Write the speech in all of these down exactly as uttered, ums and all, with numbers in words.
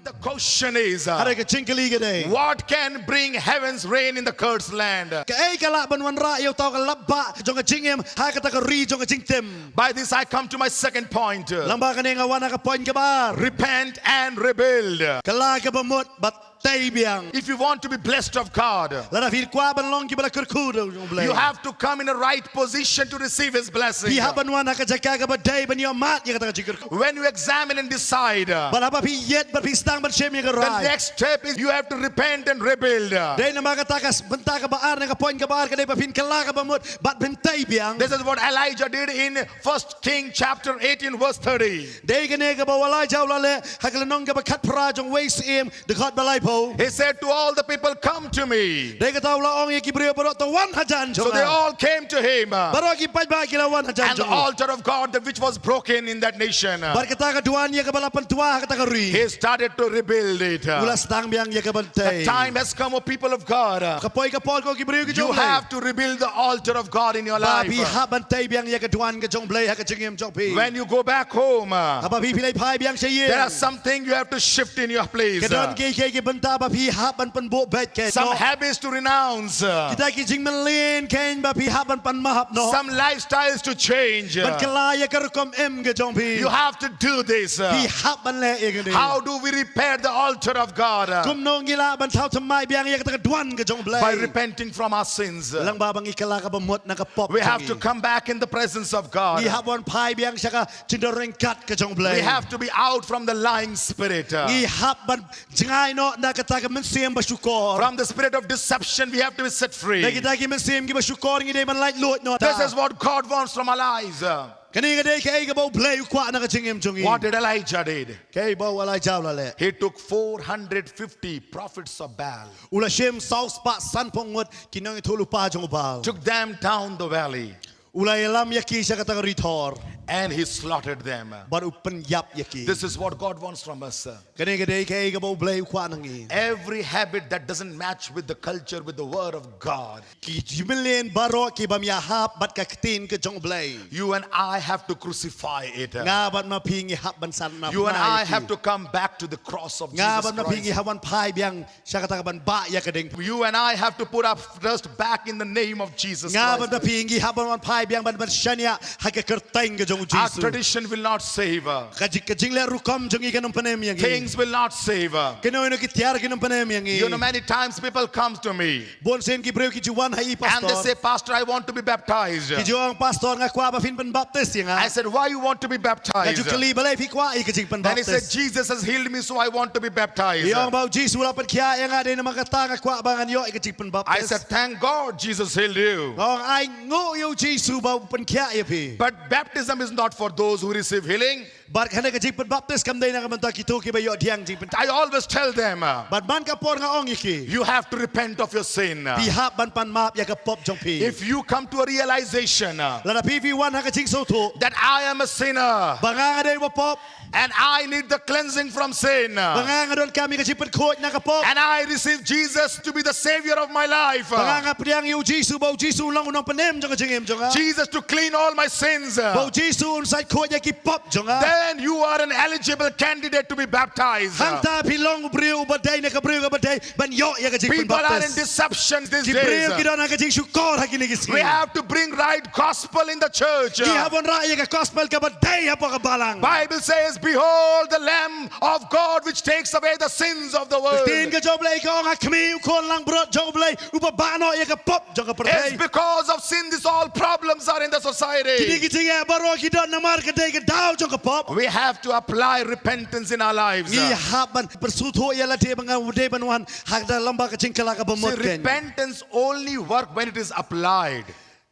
The question is, uh, Hynrei ka jingkylli ka dei, what can bring heaven's rain in the cursed land? Kaei ka lah ban wanrah ïa uta u ka lap bah jong ka jingim ha kata ka ri jong ka jingtim. By this, I come to my second point. Lyngba kane nga wan ha ka point kaba ar. Repent and rebuild. Kylla kaba mut bad tei biang. If you want to be blessed of God, lada phi kwah ban long kiba la kyrkhu da u Blei, you have to come in a right position to receive His blessing. Phi hap ban wan ha ka jaka kaba dei ban ïoh mad ïa kata ka jingkyrkhu. When you examine and decide, bad haba phi ïeit bad phi sdang ban shim ïa ka rai, the next step is you have to repent and rebuild. Dei namar kata ka bynta kaba ar ne ka point kaba ar ka dei ba phin kylla kaba mut bad phin tei biang. This is what Elijah did in First King chapter eighteen verse thirty. Dei kane kaba u Elijah u la leh ha ka lynnong kaba khatphra jong Wei Syiem, dkhot ba laiphew. He said to all the people, "Come to me." Dei kata u la ong ïa ki briew baroh, "To wan hajan jong nga." So they all came to him. Baroh ki paidbah ki la wan hajan jong u. And the altar of God that which was broken in that nation, bad kata ka duwan ïa kaba la pyntwa ha kata ka ri, he started to rebuild it. U la sdang biang ïa ka ban tei. The time has come, O people of God. Ka poi ka por ko ki briew ki jong u Blei. You have to rebuild the altar of God in your life. Ba phi hap ban tei biang ïa ka duwan ka jong u Blei ha ka jingim jong phi. When you go back home, haba phi, phi la phai biang sha ïing, there are something you have to shift in your place. Ka don kiei kiei ki bynta ba phi hap ban pynbuh beit. Some habits to renounce. Kita ki jingmlien kein ba phi hap ban pan map noh. Some lifestyles to change. Ban kylla ïa ka rukom im ka jong phi. You have to do this. Phi hap ban leh ïa kane. How do we repair the altar of God? Kumno ngi lah ban thaw thymmai biang ïa kata ka duwan ka jong u Blei? By repenting from our sins. Lyngba ba ngi kylla kaba mut na ka pop jong ngi. We have to come back in the presence of God. Ngi hap ban phai biang sha ka jingdon ryngkat ka jong u Blei. We have to be out from the lying spirit. Ngi hap ban jngai noh na kata ka mynsiem ba shukor. From the spirit of deception, we have to be set free. Na kita ki mynsiem kiba shukor ngi dei ban laitluid noh. This is what God wants from our lives. Kane ka dei kaei kaba u Blei u kwah na ka jingim jong ngi. What did Elijah did? Kaei ba u Elijah u la leh? He took four hundred fifty prophets of Baal. U la shim saw spah sanphew ngut ki nongïathuhlypa jong u Baal. Took them down the valley. U la ïalam ïa ki sha kata ka ri thor. And he slaughtered them. Bad u pynïap ïa ki. This is what God wants from us. Kane ka dei kaei kaba u Blei u kwah na ngi. Every habit that doesn't match with the culture, with the word of God. Ki jingmlien baroh ki bym ïahap bad ka ktien ka jong u Blei. You and I have to crucify it. Nga bad ma phi ngi hap ban san na. You and I have to come back to the cross of Jesus Christ. Nga bad ma phi ngi hap ban phai biang sha kata ka ban bah ïa ka ding. You and I have to put our trust back in the name of Jesus Christ. Nga bad ma phi ngi hap ban phai biang ban, ban shaniah ha ka kyrteng ka jong u Jisu. Our tradition will not save. Ka jing, ka jingleh rukom jong ngi kam pynim ïa ngi. Things will not save. Kino kino ki tiar kim pynim ïa ngi. You know, many times people come to me. Bun sien ki briew ki ju wan ha i, Pastor. And they say, "Pastor, I want to be baptized." Ki ju ong, "Pastor, nga kwah ba phin pynbaptis ïa nga." I said, "Why you want to be baptized?" Nga ju kylli, "Balei phi kwah ïa ka jingpynbaptis?" Then he said, "Jesus has healed me, so I want to be baptized." I ong ba u Jisu u la pynkhiah ïa nga, dei namar kata nga kwah ba ngan ïoh ïa ka jingpynbaptis. I said, "Thank God Jesus healed you." Nga ong, ai nguh ïa u Jisu ba u pynkhiah ïa phi. But baptism is not for those who receive healing. Bad kane ka jingpynbaptis kam dei na ka bynta kito kiba ïoh thiang jingpyn. I always tell them, uh, Bad man ka por nga ong ïa ki, you have to repent of your sin. Phi hap ban pan map ïa ka pop jong phi. If you come to a realization, uh, Lada phi, phi wan ha ka jingsngewthuh that I am a sinner, ba nga nga dei uba pop, and I need the cleansing from sin, uh, ba nga nga donkam ïa ka jingpynkhuid na ka pop, and I receive Jesus to be the Savior of my life, uh, ba nga nga pdiang ïa u Jisu ba u Jisu u long u nongpynim jong ka jingim jong nga, Jesus to clean all my sins, uh, ba u Jisu un sait khuid ïa ki pop jong nga, then you are an eligible candidate to be baptized. Hangta phi long u briew uba dei ne ka briew kaba dei ban ïoh ïa ka jingpynbaptis. People are in deception these days. Ki briew ki don ha ka jingshukor ha kine ki sngi. We have to bring right gospel in the church. Ngi hap ban wanrah ïa ka gospel kaba dei hapoh ka balang. Bible says, "Behold the Lamb of God which takes away the sins of the world." Ka ktien ka jong u Blei ka ong, ha khmih u khun langbrot jong u Blei uba bah noh ïa ka pop jong ka pyrthei. It's because of sin these all problems are in the society. Kine ki jingeh baroh ki don namar ka dei ka daw jong ka pop. We have to apply repentance in our lives. Ngi hap ban pynsngewthuh ïa lade ba nga dei ban wan ha ka lyngba ka jingkylla kaba mut. See, repentance only work when it is applied.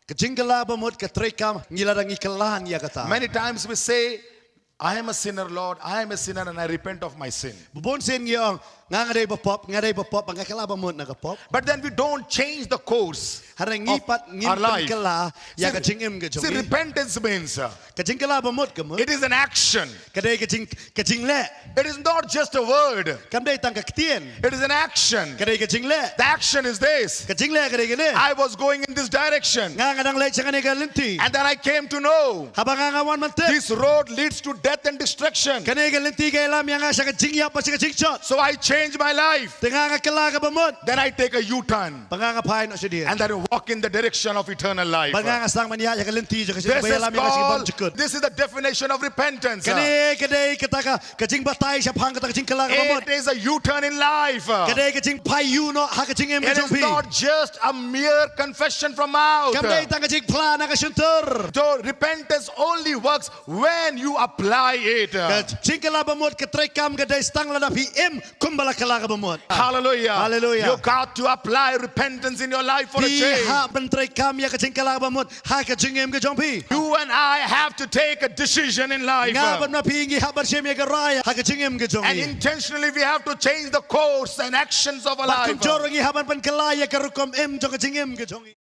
Ka jingkylla ba mut ka treikam ngi lada ngi kylla ïa kata. Many times we say, "I am a sinner, Lord. I am a sinner and I repent of my sin." Bun sien ngi ong, Nga nga dei ba pop, nga dei ba pop, ba nga kylla ba mut na ka pop. But then we don't change the course. Hynrei ngi pat ngim pynkylla ïa ka jingim ka jong ngi. See, repentance means, uh, ka jingkylla ba mut ka mut, it is an action. Ka dei ka jing, ka jingleh. It is not just a word. Kam dei tang ka ktien. It is an action. Ka dei ka jingleh. The action is this. Ka jingleh ka dei kane. I was going in this direction. Nga nga dang leit sha kane ka lynti. And then I came to know, haba nga nga wan ban tip, this road leads to death and destruction. Kane ka lynti ka ïalam ïa nga sha ka jingïap bad sha ka jingjot. So I change my life. Te nga nga kylla ka ba mut. Then I take a U-turn. Ba nga nga phai noh shadien. And then walk in the direction of eternal life. Ba nga nga sdang ban ïaid ïa ka lynti jong ka jingim ba ïalam ïa nga sha ka bymjukut. This is the definition of repentance. Kane ka dei kata ka, ka jingbatai shaphang kata ka jingkylla ka ba mut. It is a U-turn in life. Ka dei ka jingphai ïuh noh ha ka jingim ka jong phi. It is not just a mere confession from mouth. Kam dei tang ka jingphla na ka shyntur. So repentance only works when you apply it. Ka jingkylla ba mut ka treikam ka dei tang lada phi im kumba la kylla ka ba mut. Hallelujah. Hallelujah. You got to apply repentance in your life for a change. Phi hap ban treikam ïa ka jingkylla ka ba mut ha ka jingim ka jong phi. You and I have to take a decision in life. Nga bad ma phi ngi hap ban shim ïa ka rai ha ka jingim ka jong ngi. And intentionally we have to change the course and actions of our life. Bad kumjuh ruh ngi hap ban pynkylla ïa ka rukom im jong ka jingim ka jong ngi.